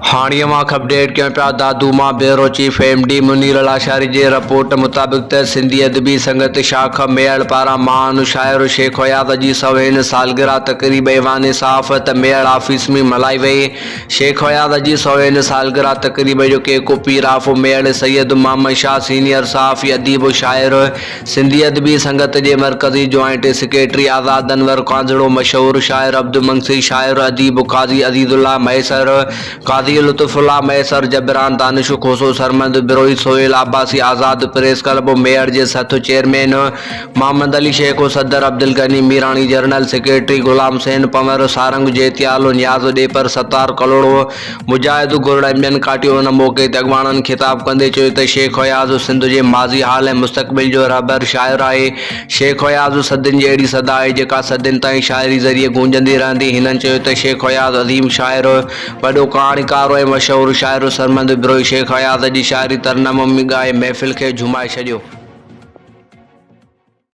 هاڻي اوهان کي اپڊيٽ ڪيون پيا دادو مان bureau chief M D Munir Lashari جي رپورٽ مطابق ته سنڌي ادبي سنگت شاخ ميهڙ پاران مهان شاعر شيخ اياز جي سوين سالگرهه تقريب ايوان صحافت ميهڙ آفيس ۾ ملهائي وئي شيخ اياز جي سوين سالگرهه تقريب جو cake Pir of Mehar Syed Muhammad Shah senior صحافي اديب شاعر سنڌي ادبي سنگت جي مرڪزي جوائنٽ سيڪريٽري آزاد انور ڪانڌڙو، مشهور شاعر عبد منگسي، شاعر اديب قاضي عزيز الله مهيسر، قاضي لطف الله مهيسر، جبران دانش کوسو، سرمد بروهي، سهيل عباسي، آزاد پريس ڪلب ميهڙ جي سٿ چيئرمين محمد علي شيخ، صدر عبدالغني ميراڻي، جنرل سيڪريٽري غلام حسين پنور، سارنگ جيتيال، نياز ڏيپر، ستار ڪلهوڙو، مجاهد گرڙ ۽ ٻين ڪاٽيو ان موقعي تي اڳواڻن خطاب ڪندي چيو ته شيخ اياز سنڌ جي ماضي، حال ۽ مستقبل جو رهبر شاعر آهي. شيخ اياز صدين جي اهڙي صدا آهي جيڪا صدين تائين شاعري ذريعي گونجندي رهندي. هنن چيو ته شيخ اياز عظيم شاعر، وڏو ڪهاڻيڪار ۽ مشهور شاعر سرمد بروهي شيخ اياز جي شاعري ترنم ۾ ڳائي محفل کي جهومائي ڇڏيو.